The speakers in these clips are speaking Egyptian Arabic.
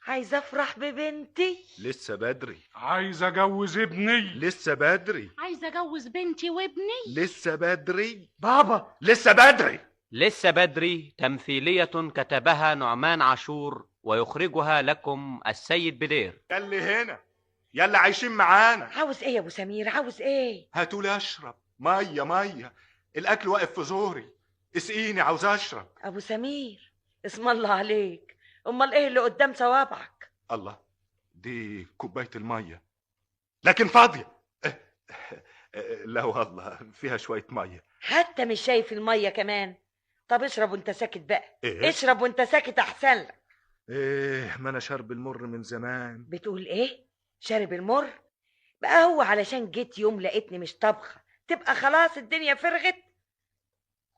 عايزه افرح ببنتي. لسه بدري. عايز اجوز ابني. لسه بدري. عايزه اجوز بنتي وابني. لسه بدري. بابا لسه بدري. لسه بدري تمثيلية كتبها نعمان عاشور ويخرجها لكم السيد بدير. يا اللي هنا، يا اللي عايشين معانا. عاوز ايه يا ابو سمير؟ عاوز ايه؟ هاتولي اشرب مية، مية، الاكل واقف في زوري، اسقيني، عاوز اشرب. ابو سمير اسم الله عليك، امال ايه اللي قدام صوابعك؟ الله، دي كوباية المية لكن فاضية. لا والله فيها شوية مية. حتى مش شايف المية كمان؟ طب اشرب وانت ساكت بقى. ايه؟ اشرب وانت ساكت احسن لك. ايه، ما انا شارب المر من زمان. بتقول ايه؟ شارب المر؟ بقى هو علشان جيت يوم لقيتني مش طبخه تبقى خلاص الدنيا فرغت؟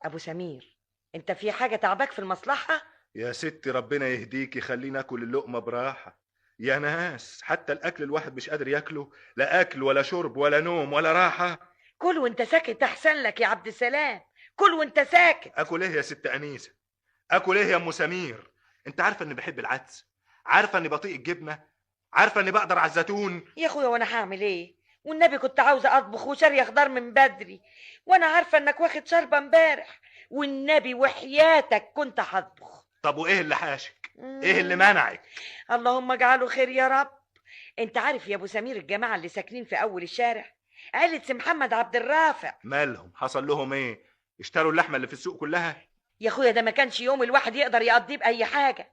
ابو سمير انت في حاجة تعباك في المصلحة؟ يا ستي ربنا يهديكي، خليني اكل اللقمة براحة. يا ناس حتى الاكل الواحد مش قادر ياكله، لا اكل ولا شرب ولا نوم ولا راحة. كل وانت ساكت احسن لك يا عبد السلام، كل وانت ساكت. اكل ايه يا ست انيسة؟ اكل ايه يا ام سمير؟ انت عارفه اني بحب العدس، عارفه اني بطيء الجبنة، عارفه اني بقدر على الزيتون. يا اخويا وانا هعمل ايه؟ والنبي كنت عاوزه اطبخ وشاريه خضار من بدري، وانا عارفه انك واخد شربه امبارح، والنبي وحياتك كنت هطبخ. طب وايه اللي حاشك؟ ايه اللي منعك؟ اللهم اجعله خير يا رب. انت عارف يا ابو سمير الجماعة اللي ساكنين في اول الشارع، عيلة سي محمد عبد الرافع. مالهم؟ حصل لهم ايه؟ اشتروا اللحمة اللي في السوق كلها؟ يا اخويا ده ما كانش يوم الواحد يقدر يقضيه باي حاجة.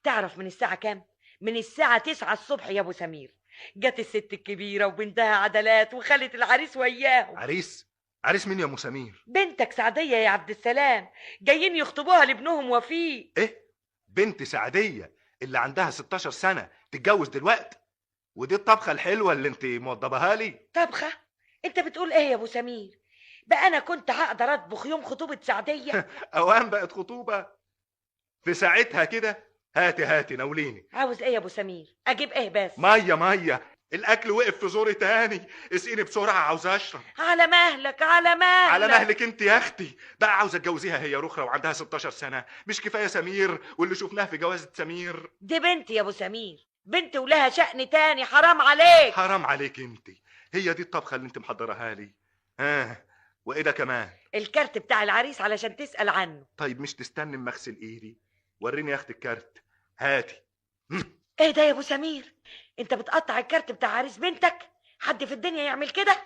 تعرف من الساعة كام؟ من الساعة 9 الصبح يا ابو سمير. جت الست الكبيرة وبنتها عدلات وخالة العريس وياهم. عريس؟ عريس مين يا ام سمير؟ بنتك سعديه يا عبد السلام، جايين يخطبوها لابنهم وفيق. ايه؟ بنت سعديه اللي عندها 16 سنة تتجوز دلوقتي؟ ودي الطبخة الحلوة اللي انت موضبها لي؟ طبخه؟ انت بتقول ايه يا ابو سمير؟ بقى انا كنت هقدر اطبخ يوم خطوبه سعديه؟ اوام بقت خطوبه في ساعتها كده؟ هاتي هاتي ناوليني. عاوز ايه يا ابو سمير؟ اجيب ايه بس؟ مية مية، الاكل وقف في زوري تاني، اسقيني بسرعة عاوز اشرب. على مهلك على مهلك. على مهلك انت يا اختي. بقى عاوزه اتجوزيها هي رخره وعندها 16 سنة، مش كفاية سمير واللي شفناه في جوازه سمير؟ دي بنتي يا ابو سمير، بنت ولها شأن تاني، حرام عليك. حرام عليك انت، هي دي الطبخة اللي انت محضرها لي؟ ها، وايه ده كمان؟ الكارت بتاع العريس علشان تسأل عنه. طيب مش تستني اما اغسل ايدي؟ وريني يا اختي الكارت، هاتي. ايه ده يا ابو سمير؟ انت بتقطع الكارت بتاع عريس بنتك؟ حد في الدنيا يعمل كده؟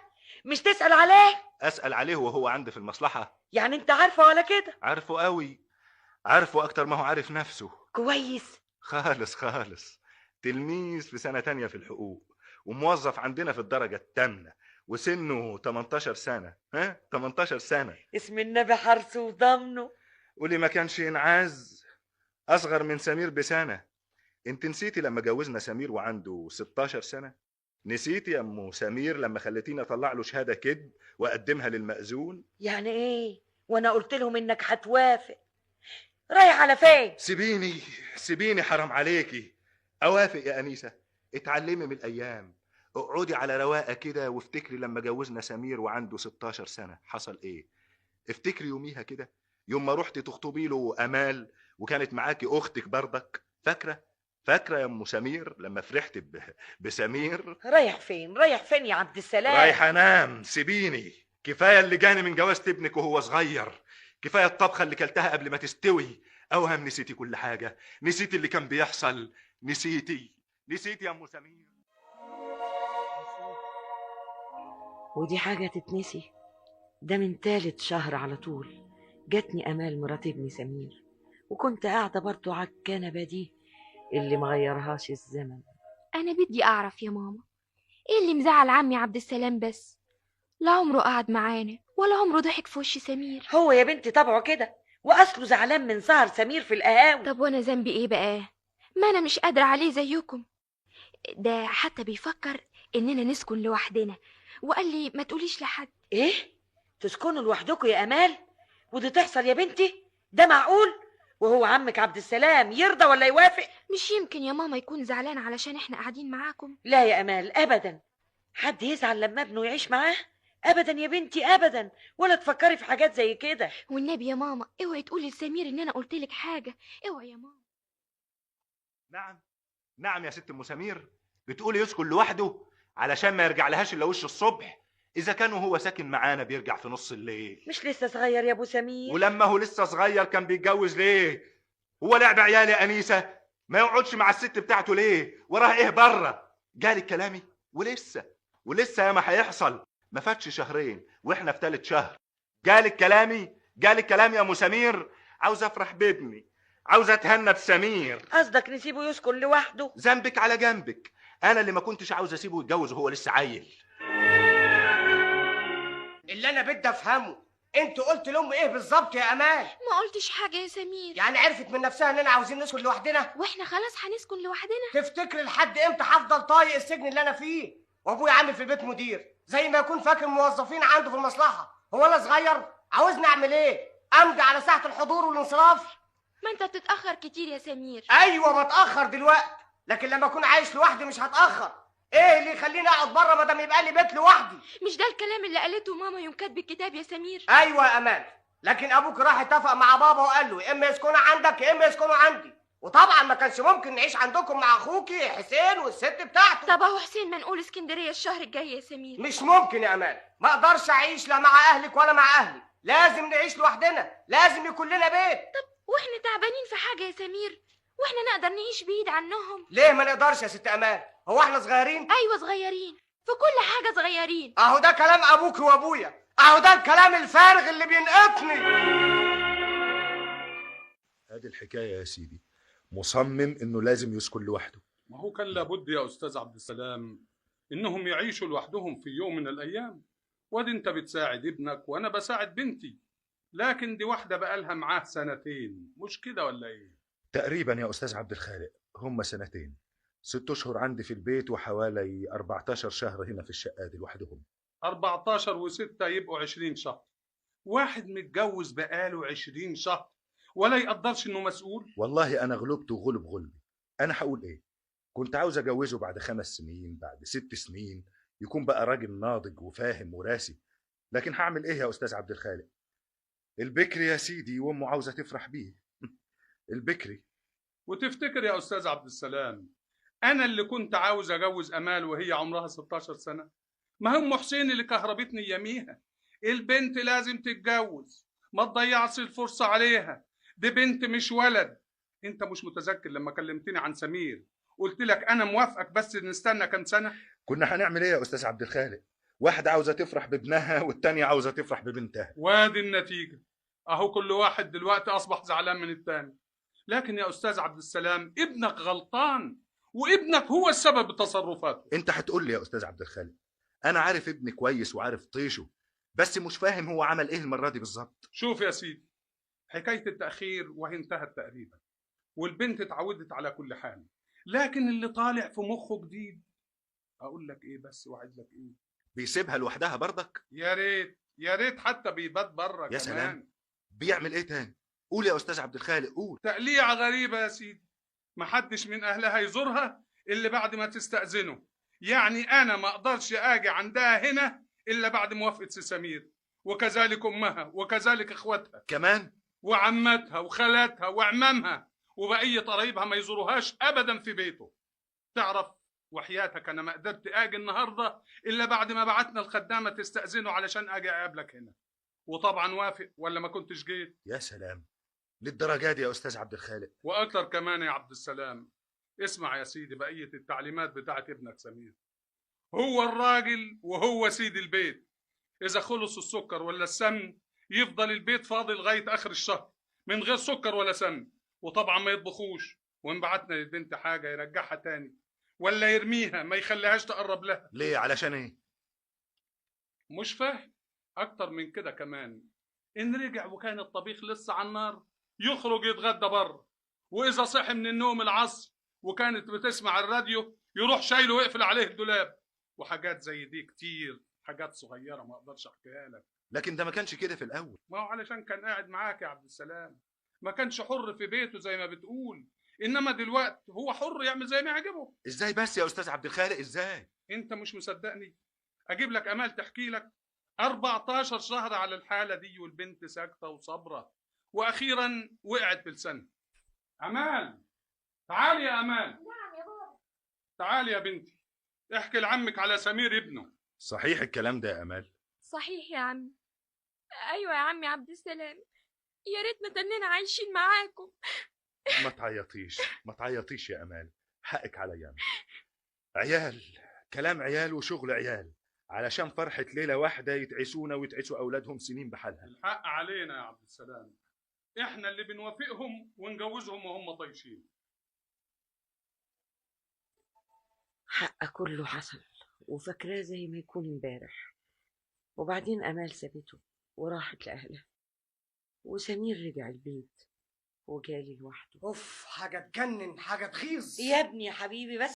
مش تسأل عليه؟ اسأل عليه وهو عندي في المصلحة. يعني انت عارفه ولا كده؟ عارفه قوي، عارفه اكتر ما هو عارف نفسه. كويس. خالص خالص، تلميذ في سنة تانية في الحقوق، وموظف عندنا في الدرجة الثامنة، وسنة 18 سنة. ها، 18 سنة. اسم النبي حرسه وضمنه. قولي ما كانش ينعز، أصغر من سمير بسنة. انت نسيتي لما جوزنا سمير وعنده 16 سنة؟ نسيتي يا ام سمير لما خليتيني اطلع له شهادة كذب واقدمها للمأذون؟ يعني ايه؟ وانا قلت لهم انك هتوافق. رايح على فين؟ سيبيني سيبيني، حرام عليكي. اوافق يا انيسة؟ اتعلمي من الايام، اقعدي على رواقه كده وافتكري لما جوزنا سمير وعنده 16 سنة حصل ايه. افتكري يوميها كده، يوم ما رحتي تخطبي له امال وكانت معاكي اختك بردك. فاكره؟ فاكره يا ام سمير لما فرحت بسمير؟ رايح فين؟ رايح فين يا عبد السلام؟ رايح انام، سيبيني. كفاية اللي جاني من جوازة ابنك وهو صغير، كفاية الطبخة اللي كلتها قبل ما تستوي. اوهم نسيتي كل حاجة، نسيتي اللي كان بيحصل، نسيتي نسيتي يا ام سمير. ودي حاجة تتنسي؟ ده من تالت شهر على طول جاتني امال مرات ابني سمير، وكنت قاعدة برضو على الكنبة دي اللي مغيرهاش الزمن. انا بدي اعرف يا ماما ايه اللي مزعل عمي عبد السلام بس؟ لا عمره قعد معانا ولا عمره ضحك في وش سمير. هو يا بنتي طبعه كده، واصله زعلان من سهر سمير في القهاوي. طب وانا ذنبي ايه بقى؟ ما انا مش قادرة عليه زيكم. ده حتى بيفكر اننا نسكن لوحدنا، وقال لي ما تقوليش لحد. ايه؟ تسكنوا لوحدكم يا امال؟ ودي تحصل يا بنتي؟ ده معقول؟ وهو عمك عبد السلام يرضى ولا يوافق؟ مش يمكن يا ماما يكون زعلان علشان احنا قاعدين معاكم؟ لا يا امال ابدا، حد يزعل لما ابنه يعيش معاه؟ ابدا يا بنتي ابدا، ولا تفكري في حاجات زي كده. والنبي يا ماما اوعي تقولي لسمير ان انا قلت لك حاجة، اوعي يا ماما. نعم نعم يا ست ام سمير، بتقولي يسكن لوحده علشان ما يرجع لهاش الا وش الصبح؟ اذا كان وهو ساكن معانا بيرجع في نص الليل. مش لسه صغير يا ابو سمير؟ ولما هو لسه صغير كان بيتجوز ليه؟ هو لعب عيال يا انيسة؟ ما يقعدش مع الست بتاعته ليه؟ وراه ايه بره؟ جالك كلامي؟ ولسه يا ما هيحصل. ما فاتش شهرين واحنا في ثالث شهر. جالك كلامي؟ جالك كلامي يا ام سمير؟ عاوز افرح بابني، عاوز اتهنى بسمير. قصدك نسيبه يسكن لوحده؟ ذنبك على جنبك، انا اللي ما كنتش عاوز اسيبه يتجوز وهو لسه عيل. اللي انا بدي افهمه، انت قلت لامي ايه بالظبط يا امال؟ ما قلتش حاجة يا سمير. يعني عرفت من نفسها اننا عاوزين نسكن لوحدنا؟ واحنا خلاص هنسكن لوحدنا؟ تفتكر لحد امتى هفضل طايق السجن اللي انا فيه؟ وابويا عامل في البيت مدير، زي ما يكون فاكر موظفين عنده في المصلحة. هو انا صغير؟ عاوزني اعمل ايه؟ امضي على ساعة الحضور والانصراف؟ ما انت بتتاخر كتير يا سمير. ايوه بتاخر دلوقتي، لكن لما اكون عايش لوحدي مش هتاخر. ايه اللي يخليني اقعد بره ما دام يبقى لي بيت لوحدي؟ مش ده الكلام اللي قالته ماما يوم كاتب الكتاب يا سمير؟ ايوه يا امان، لكن ابوك راح اتفق مع بابا وقال له يا اما يسكنوا عندك يا اما يسكنوا عندي، وطبعا ما كانش ممكن نعيش عندكم مع اخوكي حسين والست بتاعته. طب اهو حسين منقول اسكندرية الشهر الجاي يا سمير. مش ممكن يا امان، ما اقدرش اعيش لا مع اهلك ولا مع اهلي، لازم نعيش لوحدنا، لازم يكون لنا بيت. طب واحنا تعبانين في حاجة يا سمير؟ واحنا نقدر نعيش بعيد عنهم؟ ليه ما نقدرش يا ست امان؟ هو احنا صغيرين؟ ايوه صغيرين، في كل حاجة صغيرين. اهو ده كلام ابوك وابويا، اهو ده الكلام الفارغ اللي بينقطني. ادي الحكاية يا سيدي، مصمم انه لازم يسكن لوحده. ما هو كان لابد يا استاذ عبد السلام انهم يعيشوا لوحدهم في يوم من الايام. وادي انت بتساعد ابنك وانا بساعد بنتي، لكن دي واحدة بقالها معاه سنتين، مش كده ولا ايه؟ تقريبا يا استاذ عبد الخالق هم سنتين، 6 اشهر عندي في البيت وحوالي 14 شهر هنا في الشقة دي لوحدهم. 14 و6 يبقوا 20 شهر. واحد متجوز بقاله 20 شهر ولا يقدرش انه مسؤول؟ والله انا غلبت وغلب غلبي. انا هقول ايه؟ كنت عاوز اجوزه بعد 5 سنين، بعد 6 سنين، يكون بقى راجل ناضج وفاهم وراسي. لكن هعمل ايه يا استاذ عبد الخالق؟ البكري يا سيدي وامه عاوزه تفرح بيه. البكري. وتفتكر يا استاذ عبد السلام انا اللي كنت عاوز اجوز امال وهي عمرها 16 سنة؟ ما هم حسين اللي كهربتني يميها. البنت لازم تتجوز، ما تضيعش الفرصة عليها، دي بنت مش ولد. انت مش متذكر لما كلمتني عن سمير قلت لك انا موافقك بس نستنى كام سنة؟ كنا هنعمل ايه يا استاذ عبد الخالق؟ واحدة عاوزه تفرح بابنها والتانية عاوزه تفرح ببنتها. وادي النتيجة اهو، كل واحد دلوقتي اصبح زعلان من التاني. لكن يا استاذ عبد السلام ابنك غلطان، وابنك هو السبب بتصرفاته. انت هتقول لي يا استاذ عبد الخالق انا عارف ابني كويس وعارف طيشه، بس مش فاهم هو عمل ايه المرة دي بالظبط. شوف يا سيدي، حكاية التاخير وهي انتهت تقريبا، والبنت اتعودت على كل حال، لكن اللي طالع في مخه جديد اقول لك ايه بس واعد لك ايه، بيسيبها لوحدها برضك؟ يا ريت يا ريت، حتى بيبات بره. يا سلام، بيعمل ايه تاني؟ قول يا استاذ عبد الخالق قول. تقليعه غريبة يا سيدي، محدش من اهلها يزورها الا بعد ما تستأذنه. يعني انا ما اقدرش اجي عندها هنا الا بعد موافقة سي سمير، وكذلك امها وكذلك اخواتها كمان، وعماتها وخالاتها وعمامها وبقية قرايبها ما يزوروهاش ابدا في بيته. تعرف وحياتك انا ما قدرت اجي النهارده الا بعد ما بعتنا الخدامة تستأذنه علشان اجي اقابلك هنا، وطبعا وافق ولا ما كنتش جيت. يا سلام، للدرجة دي يا استاذ عبد الخالق؟ واكتر كمان يا عبد السلام. اسمع يا سيدي بقية التعليمات بتاعت ابنك سمير. هو الراجل وهو سيد البيت، اذا خلص السكر ولا السمن يفضل البيت فاضي لغاية اخر الشهر من غير سكر ولا سمن، وطبعا ما يطبخوش، وان بعتنا للبنت حاجة يرجعها تاني ولا يرميها، ما يخليهاش تقرب لها. ليه؟ علشان ايه؟ مش فاهم اكتر من كده كمان. ان رجع وكان الطبيخ لسه على النار يخرج يتغدى بره، واذا صحي من النوم العصر وكانت بتسمع الراديو يروح شايله ويقفل عليه الدولاب، وحاجات زي دي كتير، حاجات صغيرة ما اقدرش احكيها لك. لكن ده ما كانش كده في الاول. ما هو علشان كان قاعد معاك يا عبد السلام، ما كانش حر في بيته زي ما بتقول، انما دلوقتي هو حر يعمل زي ما يعجبه. ازاي بس يا استاذ عبد الخالق ازاي؟ انت مش مصدقني؟ اجيب لك امال تحكي لك. 14 شهر على الحالة دي والبنت ساكته وصابره، واخيرا وقعت بلسانها. امال، تعالي يا امال. نعم يا بابا. تعالي يا بنتي احكي لعمك على سمير ابنه. صحيح الكلام ده يا امال؟ صحيح يا عمي. ايوه يا عمي عبد السلام، يا ريتنا تننا عايشين معاكم. ما تعيطيش ما تعيطيش يا امال، حقك عليا. عيال، كلام عيال وشغل عيال، علشان فرحة ليلة واحدة يتعسونا ويتعسوا أولادهم سنين بحالها. الحق علينا يا عبد السلام، احنا اللي بنوافقهم ونجوزهم وهم طايشين. حق كله حصل وفاكراه زي ما يكون امبارح. وبعدين أمال سابته وراحت لأهلها، وسمير رجع البيت وجالي لوحده. اوف، حاجة تجنن، حاجة تغيظ يا ابني يا حبيبي. بس